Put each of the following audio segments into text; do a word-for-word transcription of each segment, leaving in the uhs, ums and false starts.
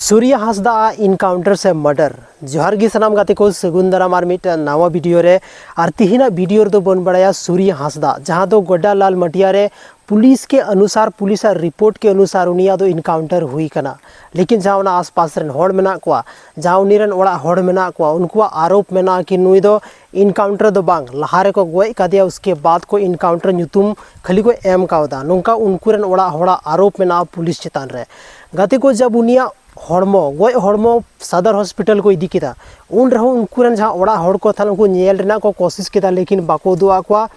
ᱥᱩᱨᱭᱟ ᱦᱟᱸᱥᱫᱟ ᱟᱜ ᱤᱱᱠᱟᱣᱩᱱᱴᱟᱨ ᱥᱮ ᱢᱟᱨᱰᱟᱨ᱾ ᱡᱚᱦᱟᱨ ᱜᱮ ᱥᱟᱱᱟᱢ ᱜᱟᱛᱮ ᱠᱚ, ᱥᱟᱹᱜᱩᱱ ᱫᱟᱨᱟᱢ ᱟᱨ ᱢᱤᱫᱴᱟᱝ ᱱᱟᱣᱟ ᱵᱷᱤᱰᱤᱭᱳ ᱨᱮ᱾ ᱟᱨ ᱛᱤᱦᱤᱧᱟᱜ ᱵᱷᱤᱰᱤᱭᱳ ᱨᱮᱫᱚ ᱵᱚᱱ ᱵᱟᱲᱟᱭᱟ ᱥᱩᱨᱭᱟ ᱦᱟᱸᱥᱫᱟ, ᱡᱟᱦᱟᱸ ᱫᱚ ᱜᱚᱰᱰᱟ ᱞᱟᱞ ᱢᱟᱴᱤᱭᱟ ᱨᱮ ᱯᱩᱞᱤᱥ ᱠᱮ ᱚᱱᱩᱥᱟᱨ, ᱯᱩᱞᱤᱥᱟᱜ ᱨᱤᱯᱳᱨᱴ ᱠᱮ ᱚᱱᱩᱥᱟᱨ ᱩᱱᱤᱭᱟᱜ ᱫᱚ ᱤᱱᱠᱟᱣᱩᱱᱴᱟᱨ ᱦᱩᱭ ᱠᱟᱱᱟ᱾ ᱞᱮᱠᱤᱱ ᱡᱟᱦᱟᱸ ᱚᱱᱟ ᱟᱥᱯᱟᱥ ᱨᱮᱱ ᱦᱚᱲ ᱢᱮᱱᱟᱜ ᱠᱚᱣᱟ, ᱡᱟᱦᱟᱸ ᱩᱱᱤ ᱨᱮᱱ ᱚᱲᱟᱜ ᱦᱚᱲ ᱢᱮᱱᱟᱜ ᱠᱚᱣᱟ, ᱩᱱᱠᱩᱣᱟᱜ ᱟᱨᱳᱯ ᱢᱮᱱᱟᱜᱼᱟ ᱠᱤ ᱱᱩᱭ ᱫᱚ ᱤᱱᱠᱟᱣᱩᱱᱴᱟᱨ ᱫᱚ ᱵᱟᱝ, ᱞᱟᱦᱟ ᱨᱮᱠᱚ ᱜᱚᱡ ᱠᱟᱫᱮᱭᱟ, ᱩᱥᱠᱮ ᱵᱟᱫ ᱠᱚ ᱤᱱᱠᱟᱣᱩᱱᱴᱟᱨ ᱧᱩᱛᱩᱢ ᱠᱷᱟᱹᱞᱤ ᱠᱚ ᱮᱢ ᱠᱟᱣᱫᱟ, ᱱᱚᱝᱠᱟ ᱩᱱᱠᱩ ᱨᱮᱱ ᱚᱲᱟᱜ ᱦᱚᱲᱟᱜ ᱟᱨᱳᱯ ᱢᱮᱱᱟᱜᱼᱟ ᱯᱩᱞᱤᱥ ᱪᱮᱛᱟᱱ ᱨᱮ᱾ ᱜᱟᱛᱮ ᱠᱚ, ᱡᱟᱵ ᱩᱱᱤᱭᱟᱜ ᱦᱚᱲᱢᱚ, ᱜᱚᱡ ᱦᱚᱲᱢᱚ ᱥᱟᱫᱟᱨ ᱦᱚᱥᱯᱤᱴᱟᱞ ᱠᱚ ᱤᱫᱤ ᱠᱮᱫᱟ, ᱩᱱ ᱨᱮᱦᱚᱸ ᱩᱱᱠᱩ ᱨᱮᱱ ᱡᱟᱦᱟᱸ ᱚᱲᱟᱜ ᱦᱚᱲ ᱠᱚ ᱛᱟᱦᱮᱱ, ᱩᱱᱠᱩ ᱧᱮᱞ ᱨᱮᱱᱟᱜ ᱠᱚ ᱠᱳᱥᱤᱥ ᱠᱮᱫᱟ, ᱞᱮᱠᱤᱱ ᱵᱟᱠᱚ ᱩᱫᱩᱜ ᱟᱫ ᱠᱚᱣᱟ᱾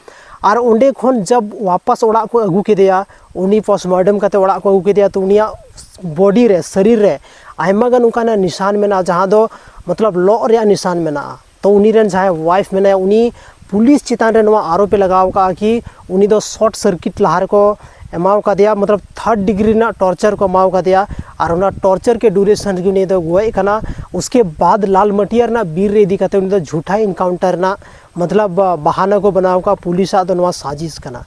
ᱟᱨ ᱚᱸᱰᱮ ᱠᱷᱚᱱ ᱡᱟᱵ ᱣᱟᱯᱟᱥ ᱚᱲᱟᱜ ᱠᱚ ᱟᱹᱜᱩ ᱠᱮᱫᱮᱭᱟ, ᱩᱱᱤ ᱯᱳᱥᱴᱢᱚᱨᱴᱮᱢ ᱠᱟᱛᱮ ᱚᱲᱟᱜ ᱠᱚ ᱟᱹᱜᱩ ᱠᱮᱫᱮᱭᱟ, ᱛᱚ ᱩᱱᱤᱭᱟᱜ ᱵᱚᱰᱤ ᱨᱮ, ᱥᱟᱹᱨᱤᱨ ᱨᱮ ᱟᱭᱢᱟ ᱜᱟᱱ ᱚᱱᱠᱟᱱᱟᱜ ᱱᱤᱥᱟᱱ ᱢᱮᱱᱟᱜᱼᱟ, ᱡᱟᱦᱟᱸ ᱫᱚ ᱢᱚᱛᱞᱚᱵ ᱞᱚᱜ ᱨᱮᱭᱟᱜ ᱱᱤᱥᱟᱱ ᱢᱮᱱᱟᱜᱼᱟ᱾ ᱛᱚ ᱩᱱᱤ ᱨᱮᱱ ᱡᱟᱦᱟᱸᱭ ᱣᱟᱭᱤᱯᱷ ᱢᱮᱱᱟᱭᱟ, ᱩᱱᱤ ᱯᱩᱞᱤᱥ ᱪᱮᱛᱟᱱ ᱨᱮ ᱱᱚᱣᱟ ᱟᱨᱳᱯ ᱮ ᱞᱟᱜᱟᱣ ᱠᱟᱜᱼᱟ ᱠᱤ ᱩᱱᱤ ᱫᱚ ᱥᱚᱨᱴ ᱥᱟᱨᱠᱤᱴ ᱞᱟᱦᱟ ᱨᱮᱠᱚ ᱮᱢᱟᱣ ᱠᱟᱫᱮᱭᱟ, ᱢᱚᱛᱞᱚᱵ ᱛᱷᱟᱨᱰ ᱰᱤᱜᱽᱨᱤ ᱨᱮᱱᱟᱜ ᱴᱚᱨᱪᱟᱨ ᱠᱚ ᱮᱢᱟᱣ ᱠᱟᱫᱮᱭᱟ᱾ ᱟᱨ ᱚᱱᱟ ᱴᱚᱨᱪᱟᱨ ᱠᱮ ᱰᱩᱨᱮᱥᱚᱱ ᱨᱮᱜᱮ ᱩᱱᱤ ᱫᱚ ᱜᱚᱡ ᱠᱟᱱᱟ᱾ ᱩᱥᱠᱮ ᱵᱟᱫ ᱞᱟᱞ ᱢᱟᱴᱤᱭᱟ ᱨᱮᱱᱟᱜ ᱵᱤᱨ ᱨᱮ ᱤᱫᱤ ᱠᱟᱛᱮ ᱩᱱᱤ ᱫᱚ ᱡᱷᱩᱴᱟ ᱤᱱᱠᱟᱣᱩᱱᱴᱟᱨ ᱨᱮᱱᱟᱜ ᱢᱚᱛᱞᱚᱵ ᱵᱟᱦᱟᱱᱟ ᱠᱚ ᱵᱮᱱᱟᱣ ᱠᱟᱜᱼᱟ, ᱯᱩᱞᱤᱥᱟᱜ ᱫᱚ ᱱᱚᱣᱟ ᱥᱟᱡᱤᱥ ᱠᱟᱱᱟ᱾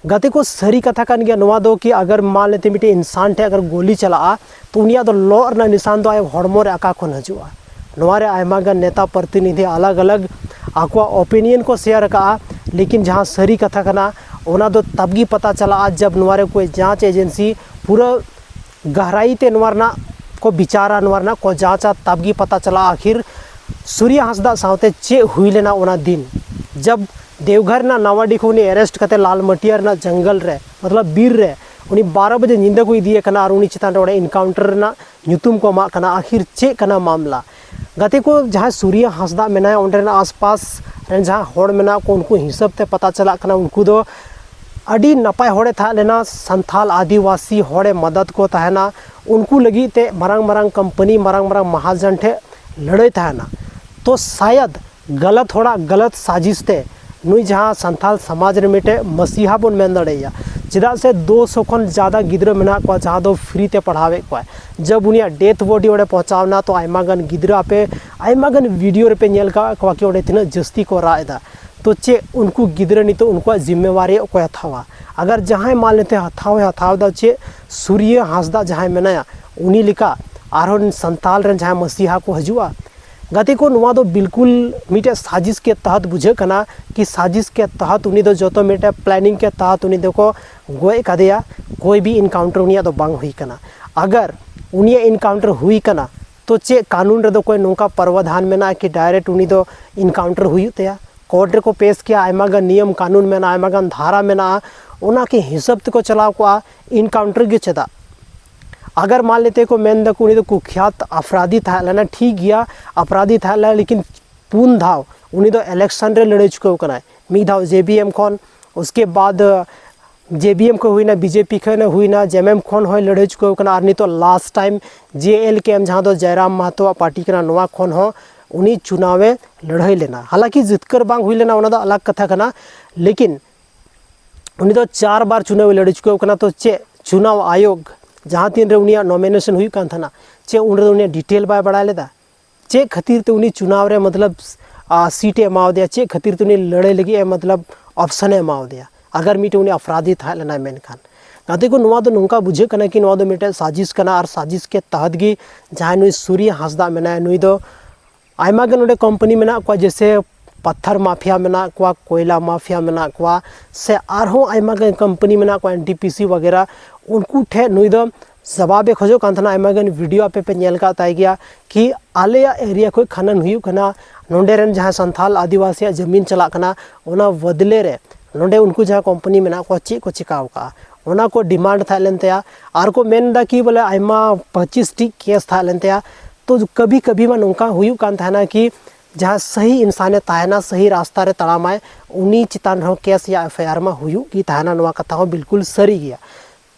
ᱜᱟᱛᱮ ᱠᱚ, ᱥᱟᱹᱨᱤ ᱠᱟᱛᱷᱟ ᱠᱟᱱ ᱜᱮᱭᱟ ᱱᱚᱣᱟ ᱫᱚ ᱠᱤ ᱟᱜᱟᱨ ᱢᱟᱱ ᱞᱮᱛᱮ ᱢᱤᱫᱴᱮᱱ ᱤᱱᱥᱟᱱ ᱴᱷᱮᱱ ᱟᱜᱟᱨ ᱜᱳᱞᱤ ᱪᱟᱞᱟᱜᱼᱟ, ᱛᱚ ᱩᱱᱤᱭᱟᱜ ᱫᱚ ᱞᱚᱜ ᱨᱮᱱᱟᱜ ᱱᱤᱥᱟᱱ ᱫᱚ ᱟᱭᱟᱜ ᱦᱚᱲᱢᱚ ᱨᱮ ᱟᱠᱟ ᱠᱷᱚᱱ ᱦᱤᱡᱩᱜᱼᱟ? ᱱᱚᱣᱟ ᱨᱮ ᱟᱭᱢᱟ ᱜᱟᱱ ᱱᱮᱛᱟ ᱯᱨᱚᱛᱤᱱᱤᱫᱷᱤ ᱟᱞᱟᱜᱽ ᱟᱞᱟᱜᱽ ᱟᱠᱚᱣᱟᱜ ᱚᱯᱤᱱᱤᱭᱚᱱ ᱠᱚ ᱥᱮᱭᱟᱨ ᱟᱠᱟᱫᱼᱟ, ᱞᱮᱠᱤᱱ ᱡᱟᱦᱟᱸ ᱥᱟᱹᱨᱤ ᱠᱟᱛᱷᱟ ᱠᱟᱱᱟ ᱚᱱᱟ ᱫᱚ ᱛᱟᱵ ᱜᱮ ᱯᱟᱛᱟ ᱪᱟᱞᱟᱜᱼᱟ, ᱡᱟᱵ ᱱᱚᱣᱟ ᱨᱮ ᱠᱚᱭ ᱡᱟᱸᱪ ᱮᱡᱮᱱᱥᱤ ᱯᱩᱨᱟᱹ ᱜᱟᱦᱨᱟᱭᱤ ᱛᱮ ᱱᱚᱣᱟ ᱨᱮᱱᱟᱜ ᱠᱚ ᱵᱤᱪᱟᱨᱟ, ᱱᱚᱣᱟ ᱨᱮᱱᱟᱜ ᱠᱚ ᱡᱟᱸᱪᱟ, ᱛᱟᱵ ᱜᱮ ᱯᱟᱛᱟ ᱪᱟᱞᱟᱜᱼᱟ ᱟᱠᱷᱤᱨ ᱥᱩᱨᱭᱟ ᱦᱟᱸᱥᱫᱟ ᱥᱟᱶᱛᱮ ᱪᱮᱫ ᱦᱩᱭ ᱞᱮᱱᱟ ᱚᱱᱟ ᱫᱤᱱ, ᱡᱟᱵ ᱫᱮᱣᱜᱷᱚᱨ ᱨᱮᱱᱟᱜ ᱱᱟᱣᱟᱰᱤ ᱠᱷᱚᱱ ᱩᱱᱤ ᱮᱨᱮᱥᱴ ᱠᱟᱛᱮ ᱞᱟᱞ ᱢᱟᱴᱤᱭᱟ ᱨᱮᱱᱟᱜ ᱡᱚᱝᱜᱚᱞ ᱨᱮ, ᱢᱚᱛᱞᱚᱵ ᱵᱤᱨ ᱨᱮ, ᱩᱱᱤ ᱵᱟᱨᱚ ᱵᱟᱡᱮ ᱧᱤᱫᱟᱹ ᱠᱚ ᱤᱫᱤᱭᱮ ᱠᱟᱱᱟ ᱟᱨ ᱩᱱᱤ ᱪᱮᱛᱟᱱ ᱨᱮ ᱚᱸᱰᱮ ᱤᱱᱠᱟᱣᱩᱱᱴᱟᱨ ᱨᱮᱱᱟᱜ ᱧᱩᱛᱩᱢ ᱠᱚ ᱮᱢᱟᱜ ᱠᱟᱱᱟ᱾ ᱟᱠᱷᱤᱨ ᱪᱮᱫ ᱠᱟᱱᱟ ᱢᱟᱢᱞᱟ? ᱜᱟᱛᱮ ᱠᱚ, ᱡᱟᱦᱟᱸᱭ ᱥᱩᱨᱭᱟ ᱦᱟᱸᱥᱫᱟ ᱢᱮᱱᱟᱭᱟ, ᱚᱸᱰᱮ ᱨᱮᱱᱟᱜ ᱟᱥᱯᱟᱥ ᱨᱮᱱ ᱡᱟᱦᱟᱸ ᱦᱚᱲ ᱢᱮᱱᱟᱜ ᱠᱚ, ᱩᱱᱠᱩ ᱦᱤᱥᱟᱹᱵ ᱛᱮ ᱯᱟᱛᱟ ᱪᱟᱞᱟᱜ ᱠᱟᱱᱟ, ᱩᱱᱠᱩ ᱫᱚ ᱟᱹᱰᱤ ᱱᱟᱯᱟᱭ ᱦᱚᱲᱮ ᱛᱟᱦᱮᱸ ᱞᱮᱱᱟ, ᱥᱟᱱᱛᱷᱟᱞ ᱟᱹᱫᱤᱵᱟᱹᱥᱤ ᱦᱚᱲᱮ ᱢᱟᱫᱟᱫ ᱠᱚ ᱛᱟᱦᱮᱱᱟ, ᱩᱱᱠᱩ ᱞᱟᱹᱜᱤᱫ ᱛᱮ ᱢᱟᱨᱟᱝ ᱢᱟᱨᱟᱝ ᱠᱳᱢᱯᱟᱱᱤ, ᱢᱟᱨᱟᱝ ᱢᱟᱨᱟᱝ ᱢᱟᱦᱟᱡᱚᱱ ᱴᱷᱮᱱ ᱞᱟᱹᱲᱦᱟᱹᱭ ᱛᱟᱦᱮᱱᱟ᱾ ᱛᱚ ᱥᱟᱭᱟᱫ ᱜᱟᱞᱟᱛ ᱦᱚᱲᱟᱜ ᱜᱟᱞᱟᱛ ᱥᱟᱡᱤᱥ ᱛᱮ ᱱᱩᱭ ᱡᱟᱦᱟᱸ ᱥᱟᱱᱛᱟᱞ ᱥᱚᱢᱟᱡᱽ ᱨᱮ ᱢᱤᱫᱴᱮᱡ ᱢᱟᱥᱤᱦᱟ ᱵᱚᱱ ᱢᱮᱱ ᱫᱟᱲᱮᱭᱟᱭᱟ, ᱪᱮᱫᱟᱜ ᱥᱮ ᱫᱩ ᱥᱚ ᱠᱷᱚᱱ ᱡᱟᱫᱟ ᱜᱤᱫᱽᱨᱟᱹ ᱢᱮᱱᱟᱜ ᱠᱚᱣᱟ ᱡᱟᱦᱟᱸ ᱫᱚ ᱯᱷᱨᱤ ᱛᱮ ᱯᱟᱲᱦᱟᱣᱮᱫ ᱠᱚᱣᱟ᱾ ᱡᱟᱵ ᱩᱱᱤᱭᱟᱜ ᱰᱮᱛᱷ ᱵᱚᱰᱤ ᱚᱸᱰᱮ ᱯᱚᱦᱪᱟᱣ ᱮᱱᱟ, ᱛᱚ ᱟᱭᱢᱟ ᱜᱟᱱ ᱜᱤᱫᱽᱨᱟᱹ, ᱟᱯᱮ ᱟᱭᱢᱟ ᱜᱟᱱ ᱵᱷᱤᱰᱤᱭᱳ ᱨᱮᱯᱮ ᱧᱮᱞ ᱠᱟᱜ ᱠᱚᱣᱟ ᱠᱤ ᱚᱸᱰᱮ ᱛᱤᱱᱟᱹᱜ ᱡᱟᱹᱥᱛᱤ ᱠᱚ ᱨᱟᱜ ᱮᱫᱟ᱾ ᱛᱚ ᱪᱮᱫ ᱩᱱᱠᱩ ᱜᱤᱫᱽᱨᱟᱹ ᱱᱤᱛᱚᱜ ᱩᱱᱠᱩᱣᱟᱜ ᱡᱤᱢᱢᱮᱣᱟᱨᱤ ᱚᱠᱚᱭ ᱦᱟᱛᱟᱣᱟ? ᱟᱜᱟᱨ ᱡᱟᱦᱟᱸᱭ ᱢᱟᱱ ᱞᱮᱛᱮ ᱦᱟᱛᱟᱣ ᱮ ᱦᱟᱛᱟᱣ ᱮᱫᱟ, ᱪᱮᱫ ᱥᱩᱨᱭᱟᱹ ᱦᱟᱸᱥᱫᱟ ᱡᱟᱦᱟᱸᱭ ᱢᱮᱱᱟᱭᱟ, ᱩᱱᱤ ᱞᱮᱠᱟ ᱟᱨᱦᱚᱸ ᱥᱟᱱᱛᱟᱞ ᱨᱮᱱ ᱡᱟᱦᱟᱸᱭ ᱢᱟᱹᱥᱤᱦᱟ ᱠᱚ ᱦᱤᱡᱩᱜᱼᱟ᱾ ᱜᱟᱛᱮ ᱠᱚ, ᱱᱚᱣᱟ ᱫᱚ ᱵᱤᱞᱠᱩᱞ ᱢᱤᱫᱴᱮᱡ ᱥᱟᱡᱤᱥ ᱠᱮ ᱛᱟᱦᱟᱛ ᱵᱩᱡᱷᱟᱹᱜ ᱠᱟᱱᱟ, ᱠᱤ ᱥᱟᱡᱤᱥ ᱠᱮ ᱛᱟᱦᱟᱛ ᱩᱱᱤ ᱫᱚ ᱡᱚᱛᱚ ᱢᱤᱫᱴᱮᱡ ᱯᱞᱮᱱᱤᱝ ᱠᱮ ᱛᱟᱦᱟᱛ ᱩᱱᱤ ᱫᱚᱠᱚ ᱜᱚᱡ ᱠᱟᱫᱮᱭᱟ᱾ ᱠᱳᱭ ᱵᱤ ᱤᱱᱠᱟᱣᱩᱱᱴᱟᱨ ᱩᱱᱤᱭᱟᱜ ᱫᱚ ᱵᱟᱝ ᱦᱩᱭ ᱠᱟᱱᱟ᱾ ᱟᱜᱟᱨ ᱩᱱᱤᱭᱟᱜ ᱤᱱᱠᱟᱣᱩᱱᱴᱟᱨ ᱦᱩᱭ ᱠᱟᱱᱟ, ᱛᱚ ᱪᱮᱫ ᱠᱟᱹᱱᱩᱱ ᱨᱮᱫᱚ ᱠᱳᱭ ᱱᱚᱝᱠᱟ ᱯᱨᱟᱣᱟᱫᱷᱟᱱ ᱢᱮᱱᱟᱜᱼᱟ ᱠᱤ ᱰᱟᱭᱨᱮᱠᱴ ᱩᱱᱤ ᱫᱚ ᱤᱱᱠᱟᱣᱩᱱᱴᱟᱨ ᱦᱩᱭᱩᱜ ᱛᱟᱭᱟ? ᱠᱳᱨᱴ ᱨᱮᱠᱚ ᱯᱮᱥ ᱠᱮᱭᱟ, ᱟᱭᱢᱟ ᱜᱟᱱ ᱱᱤᱭᱚᱢ ᱠᱟᱹᱱᱩᱱ ᱢᱮᱱᱟᱜᱼᱟ, ᱟᱭᱢᱟ ᱜᱟᱱ ᱫᱷᱟᱨᱟ ᱢᱮᱱᱟᱜᱼᱟ, ᱚᱱᱟ ᱠᱤ ᱦᱤᱥᱟᱹᱵ ᱛᱮᱠᱚ ᱪᱟᱞᱟᱣ ᱠᱚᱜᱼᱟ? ᱤᱱᱠᱟᱣᱩᱱᱴᱟᱨ ᱜᱮ ᱪᱮᱫᱟᱜ? ᱟᱜᱟᱨ ᱢᱟᱱ ᱞᱮᱛᱮ ᱠᱚ ᱢᱮᱱ ᱫᱟᱠᱚ ᱩᱱᱤ ᱫᱚ ᱠᱩᱠᱷᱭᱟᱛ ᱟᱯᱨᱟᱫᱤ ᱛᱟᱦᱮᱸ ᱞᱮᱱᱟ, ᱴᱷᱤᱠ ᱜᱮᱭᱟ, ᱟᱯᱨᱟᱫᱤ ᱛᱟᱦᱮᱸ ᱞᱮᱱᱟ, ᱞᱮᱠᱤᱱ ᱯᱩᱱ ᱫᱷᱟᱣ ᱩᱱᱤ ᱫᱚ ᱤᱞᱮᱠᱥᱚᱱ ᱨᱮ ᱞᱟᱹᱲᱦᱟᱹᱭ ᱪᱩᱠᱟᱹᱣ ᱠᱟᱱᱟᱭ᱾ ᱢᱤᱫ ᱫᱷᱟᱣ ᱡᱮ ᱵᱤ ᱮᱢ ᱠᱷᱚᱱ, ᱩᱥᱠᱮ ᱵᱟᱫ ᱡᱮ ᱵᱤ ᱮᱢ ᱠᱷᱚᱱ ᱦᱩᱭᱱᱟ, ᱵᱤ ᱡᱮ ᱯᱤ ᱠᱷᱚᱱ ᱦᱩᱭᱱᱟ, ᱡᱮ ᱮᱢ ᱮᱢ ᱠᱷᱚᱱ ᱦᱚᱸᱭ ᱞᱟᱹᱲᱦᱟᱹᱭ ᱪᱩᱠᱟᱹᱣ ᱠᱟᱱᱟ, ᱟᱨ ᱱᱤᱛᱚᱜ ᱞᱟᱥᱴ ᱴᱟᱭᱤᱢ ᱡᱮ ᱮᱞ ᱠᱮ ᱮᱢ, ᱡᱟᱦᱟᱸ ᱫᱚ ᱡᱟᱭᱨᱟᱢ ᱢᱟᱦᱟᱛᱚᱣᱟᱜ ᱯᱟᱨᱴᱤ ᱠᱟᱱᱟ, ᱱᱚᱣᱟ ᱠᱷᱚᱱ ᱦᱚᱸ ᱩᱱᱤ ᱪᱩᱱᱟᱣ ᱮ ᱞᱟᱹᱲᱦᱟᱹᱭ ᱞᱮᱱᱟ᱾ ᱦᱟᱞᱟᱸᱠᱤ ᱡᱤᱛᱠᱟᱹᱨ ᱵᱟᱝ ᱦᱩᱭ ᱞᱮᱱᱟ, ᱚᱱᱟ ᱫᱚ ᱟᱞᱟᱜᱽ ᱠᱟᱛᱷᱟ ᱠᱟᱱᱟ, ᱞᱮᱠᱤᱱ ᱩᱱᱤ ᱫᱚ ᱪᱟᱨ ᱵᱟᱨ ᱪᱩᱱᱟᱣ ᱮ ᱞᱟᱹᱲᱦᱟᱹᱭ ᱪᱩᱠᱟᱹᱣ ᱠᱟᱱᱟ᱾ ᱛᱚ ᱪᱮᱫ ᱪᱩᱱᱟᱣ ᱟᱭᱳᱜᱽ, ᱡᱟᱦᱟᱸ ᱛᱤᱱ ᱨᱮ ᱩᱱᱤᱭᱟᱜ ᱱᱚᱢᱤᱱᱮᱥᱚᱱ ᱦᱩᱭᱩᱜ ᱠᱟᱱ ᱛᱟᱦᱮᱱᱟ, ᱪᱮᱫ ᱩᱱ ᱨᱮᱫᱚ ᱩᱱᱤᱭᱟᱜ ᱰᱤᱴᱮᱞ ᱵᱟᱭ ᱵᱟᱲᱟᱭ ᱞᱮᱫᱟ? ᱪᱮᱫ ᱠᱷᱟᱹᱛᱤᱨ ᱛᱮ ᱩᱱᱤ ᱪᱩᱱᱟᱣ ᱨᱮ, ᱢᱚᱛᱞᱚᱵ, ᱟ, ᱥᱤᱴ ᱮ ᱮᱢᱟᱣᱟᱫᱮᱭᱟ? ᱪᱮᱫ ᱠᱷᱟᱹᱛᱤᱨ ᱛᱮ ᱩᱱᱤ ᱞᱟᱹᱲᱦᱟᱹᱭ ᱞᱟᱹᱜᱤᱫ ᱮ, ᱢᱚᱛᱞᱚᱵ, ᱚᱯᱥᱚᱱ ᱮ ᱮᱢᱟᱣᱟᱫᱮᱭᱟ, ᱟᱜᱟᱨ ᱢᱤᱫᱴᱮᱱ ᱩᱱᱤ ᱟᱯᱨᱟᱫᱷᱤ ᱛᱟᱦᱮᱸ ᱞᱮᱱᱟᱭ ᱢᱮᱱᱠᱷᱟᱱ? ᱜᱟᱛᱮ ᱠᱚ, ᱱᱚᱣᱟ ᱫᱚ ᱱᱚᱝᱠᱟ ᱵᱩᱡᱷᱟᱹᱜ ᱠᱟᱱᱟ ᱠᱤ ᱱᱚᱣᱟ ᱫᱚ ᱢᱤᱫᱴᱮᱱ ᱥᱟᱡᱤᱥ ᱠᱟᱱᱟ, ᱟᱨ ᱥᱟᱡᱤᱥ ᱠᱮ ᱛᱟᱦᱟᱛ ᱜᱮ ᱡᱟᱦᱟᱸᱭ ᱱᱩᱭ ᱥᱩᱨᱭᱟ ᱦᱟᱸᱥᱫᱟ ᱢᱮᱱᱟᱭᱟ, ᱱᱩᱭ ᱫᱚ ᱟᱭᱢᱟ ᱜᱟᱱ ᱱᱚᱰᱮ ᱠᱳᱢᱯᱟᱱᱤ ᱢᱮᱱᱟᱜ ᱠᱚᱣᱟ, ᱡᱮᱭᱥᱮ ᱯᱟᱛᱷᱟᱨ ᱢᱟᱯᱷᱤᱭᱟ ᱢᱮᱱᱟᱜ ᱠᱚᱣᱟ, ᱠᱚᱭᱞᱟ ᱢᱟᱯᱷᱤᱭᱟ ᱢᱮᱱᱟᱜ ᱠᱚᱣᱟ, ᱥᱮ ᱟᱨᱦᱚᱸ ᱟᱭᱢᱟ ᱜᱟᱱ ᱠᱳᱢᱯᱟᱱᱤ ᱢᱮᱱᱟᱜ ᱠᱚᱣᱟ, ᱮᱱ ᱴᱤ ᱯᱤ ᱥᱤ ᱣᱟᱜᱮᱨᱟ᱾ ᱩᱱᱠᱩ ᱴᱷᱮᱱ ᱱᱩᱭ ᱫᱚ ᱡᱟᱵᱟᱵᱮ ᱠᱷᱚᱡᱚᱜ ᱠᱟᱱ ᱛᱟᱦᱮᱱᱟ, ᱟᱭᱢᱟ ᱜᱟᱱ ᱵᱷᱤᱰᱤᱭᱳ ᱟᱯᱮ ᱯᱮ ᱧᱮᱞ ᱟᱠᱟᱫ ᱛᱟᱭ ᱜᱮᱭᱟ ᱠᱤ ᱟᱞᱮᱭᱟᱜ ᱮᱨᱤᱭᱟ ᱠᱷᱚᱱ ᱠᱷᱟᱱᱚᱱ ᱦᱩᱭᱩᱜ ᱠᱟᱱᱟ, ᱱᱚᱰᱮ ᱨᱮᱱ ᱡᱟᱦᱟᱸᱭ ᱥᱟᱱᱛᱷᱟᱞ ᱟᱹᱫᱤᱵᱟᱹᱥᱤᱭᱟᱜ ᱡᱟᱹᱢᱤᱱ ᱪᱟᱞᱟᱜ ᱠᱟᱱᱟ, ᱚᱱᱟ ᱵᱚᱫᱞᱮ ᱨᱮ ᱱᱚᱰᱮ ᱩᱱᱠᱩ ᱡᱟᱦᱟᱸ ᱠᱳᱢᱯᱟᱱᱤ ᱢᱮᱱᱟᱜ ᱠᱚᱣᱟ, ᱪᱮᱫ ᱠᱚ ᱪᱤᱠᱟᱹ ᱟᱠᱟᱫᱼᱟ, ᱚᱱᱟ ᱠᱚ ᱰᱤᱢᱟᱱᱰ ᱛᱟᱦᱮᱸ ᱞᱮᱱ ᱛᱟᱭᱟ᱾ ᱟᱨ ᱠᱚ ᱢᱮᱱ ᱮᱫᱟ ᱠᱤ ᱵᱚᱞᱮ ᱟᱭᱢᱟ ᱯᱚᱸᱪᱤᱥ ᱴᱤ ᱠᱮᱥ ᱛᱟᱦᱮᱸ ᱞᱮᱱ ᱛᱟᱭᱟ᱾ ᱛᱚ ᱠᱟᱵᱷᱤ ᱠᱟᱵᱷᱤ ᱢᱟ ᱱᱚᱝᱠᱟ ᱦᱩᱭᱩᱜ ᱠᱟᱱ ᱛᱟᱦᱮᱱᱟ ᱠᱤ ᱡᱟᱦᱟᱸ ᱥᱟᱹᱦᱤ ᱤᱱᱥᱟᱱᱮ ᱛᱟᱦᱮᱱᱟ, ᱥᱟᱹᱦᱤ ᱨᱟᱥᱛᱟ ᱨᱮ ᱛᱟᱲᱟᱢᱟᱭ, ᱩᱱᱤ ᱪᱮᱛᱟᱱ ᱨᱮᱦᱚᱸ ᱠᱮᱥ ᱭᱟ ᱮᱯᱷ ᱟᱭ ᱟᱨ ᱢᱟ ᱦᱩᱭᱩᱜ ᱜᱮ ᱛᱟᱦᱮᱱᱟ᱾ ᱱᱚᱣᱟ ᱠᱟᱛᱷᱟ ᱦᱚᱸ ᱵᱤᱞᱠᱩᱞ ᱥᱟᱹᱨᱤ ᱜᱮᱭᱟ᱾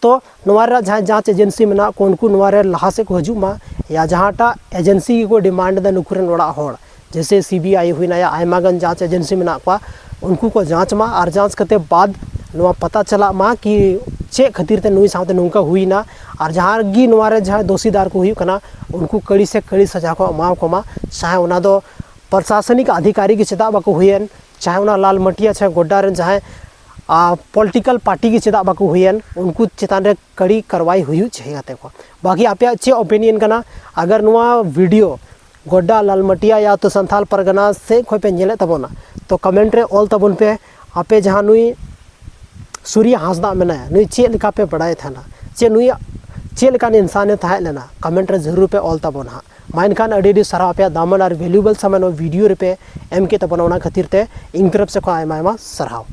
ᱛᱚ ᱱᱚᱣᱟ ᱨᱮᱱᱟᱜ ᱡᱟᱦᱟᱸ ᱡᱟᱸᱪ ᱮᱡᱮᱱᱥᱤ ᱢᱮᱱᱟᱜ ᱠᱚ, ᱩᱱᱠᱩ ᱱᱚᱣᱟ ᱨᱮ ᱞᱟᱦᱟ ᱥᱮᱫ ᱠᱚ ᱦᱤᱡᱩᱜ ᱢᱟ, ᱭᱟ ᱡᱟᱦᱟᱸᱴᱟᱜ ᱮᱡᱮᱱᱥᱤ ᱜᱮᱠᱚ ᱰᱤᱢᱟᱱᱰ ᱮᱫᱟ ᱱᱩᱠᱩ ᱨᱮᱱ ᱚᱲᱟᱜ ᱦᱚᱲ, ᱡᱮᱭᱥᱮ ᱥᱤ ᱵᱤ ᱟᱭ ᱦᱩᱭᱱᱟ, ᱭᱟ ᱟᱭᱢᱟ ᱜᱟᱱ ᱡᱟᱸᱪ ᱮᱡᱮᱱᱥᱤ ᱢᱮᱱᱟᱜ ᱠᱚᱣᱟ, ᱩᱱᱠᱩ ᱠᱚ ᱡᱟᱸᱪ ᱢᱟ᱾ ᱟᱨ ᱡᱟᱸᱪ ᱠᱟᱛᱮ ᱵᱟᱫ ᱱᱚᱣᱟ ᱯᱟᱛᱟ ᱪᱟᱞᱟᱜ ᱢᱟ ᱠᱤ ᱪᱮᱫ ᱠᱷᱟᱹᱛᱤᱨ ᱛᱮ ᱱᱩᱭ ᱥᱟᱶᱛᱮ ᱱᱚᱝᱠᱟ ᱦᱩᱭᱱᱟ, ᱟᱨ ᱡᱟᱦᱟᱸ ᱜᱮ ᱱᱚᱣᱟ ᱨᱮ ᱡᱟᱦᱟᱸᱭ ᱫᱳᱥᱤᱫᱟᱨ ᱠᱚ ᱦᱩᱭᱩᱜ ᱠᱟᱱᱟ, ᱩᱱᱠᱩ ᱠᱟᱹᱲᱤ ᱥᱮ ᱠᱟᱹᱲᱤ ᱥᱟᱡᱟ ᱠᱚ ᱮᱢᱟ ᱠᱚᱢᱟ, ᱪᱟᱦᱮ ᱚᱱᱟ ᱫᱚ ᱯᱨᱚᱥᱟᱥᱚᱱᱤᱠ ᱟᱫᱷᱤᱠᱟᱨᱤ ᱜᱮ ᱪᱮᱫᱟᱜ ᱵᱟᱠᱚ ᱦᱩᱭᱮᱱ, ᱪᱟᱦᱮ ᱚᱱᱟ ᱞᱟᱞ ᱢᱟᱹᱴᱤᱭᱟ ᱪᱟᱦᱮ ᱜᱚᱰᱰᱟ ᱨᱮᱱ ᱡᱟᱦᱟᱸᱭ ᱟᱨ ᱯᱚᱞᱤᱴᱤᱠᱟᱞ ᱯᱟᱨᱴᱤ ᱜᱮ ᱪᱮᱫᱟᱜ ᱵᱟᱠᱚ ᱦᱩᱭᱮᱱ, ᱩᱱᱠᱩ ᱪᱮᱛᱟᱱ ᱨᱮ ᱠᱟᱹᱲᱤ ᱠᱟᱨᱣᱟᱭ ᱦᱩᱭᱩᱜ ᱪᱟᱹᱦᱤ ᱠᱟᱛᱮ ᱠᱚ᱾ ᱵᱟᱠᱤ ᱟᱯᱮᱭᱟᱜ ᱪᱮᱫ ᱚᱯᱤᱱᱤᱭᱚᱱ ᱠᱟᱱᱟ? ᱟᱜᱟᱨ ᱱᱚᱣᱟ ᱵᱷᱤᱰᱤᱭᱳ ᱜᱚᱰᱰᱟ, ᱞᱟᱞᱢᱟᱴᱤᱭᱟ ᱭᱟ ᱛᱚ ᱥᱟᱱᱛᱟᱞ ᱯᱟᱨᱜᱟᱱᱟ ᱥᱮᱫ ᱠᱷᱚᱱ ᱯᱮ ᱧᱮᱞᱮᱫ ᱛᱟᱵᱚᱱᱟ, ᱛᱚ ᱠᱚᱢᱮᱱᱴ ᱨᱮ ᱚᱞ ᱛᱟᱵᱚᱱ ᱯᱮ, ᱟᱯᱮ ᱡᱟᱦᱟᱸ ᱱᱩᱭ ᱥᱩᱨᱭᱟ ᱦᱟᱸᱥᱫᱟ ᱢᱮᱱᱟᱭᱟ, ᱱᱩᱭ ᱪᱮᱫ ᱞᱮᱠᱟ ᱯᱮ ᱵᱟᱲᱟᱭ ᱛᱟᱦᱮᱱᱟ, ᱪᱮ ᱱᱩᱭ ᱪᱮᱫ ᱞᱮᱠᱟᱱ ᱤᱱᱥᱟᱱᱮ ᱛᱟᱦᱮᱸ ᱞᱮᱱᱟ? ᱠᱚᱢᱮᱱᱴ ᱨᱮ ᱡᱟᱹᱨᱩᱲ ᱯᱮ ᱚᱞ ᱛᱟᱵᱚᱱᱟ ᱦᱟᱸᱜ᱾ ᱢᱟ ᱮᱱᱠᱷᱟᱱ ᱟᱹᱰᱤ ᱟᱹᱰᱤ ᱥᱟᱨᱦᱟᱣ, ᱟᱯᱮᱭᱟᱜ ᱫᱟᱢᱟᱱ ᱟᱨ ᱵᱷᱮᱞᱩᱭᱮᱵᱚᱞ ᱥᱚᱢᱚᱭ ᱱᱚᱣᱟ ᱵᱷᱤᱰᱤᱭᱳ ᱨᱮᱯᱮ ᱮᱢ ᱠᱮᱫ ᱛᱟᱵᱚᱱᱟ, ᱚᱱᱟ ᱠᱷᱟᱹᱛᱤᱨ ᱛᱮ ᱤᱧ ᱛᱚᱨᱚᱯ ᱥᱮᱫ ᱠᱷᱚᱱ ᱟᱭᱢᱟ ᱟᱭᱢᱟ ᱥᱟᱨᱦᱟᱣ᱾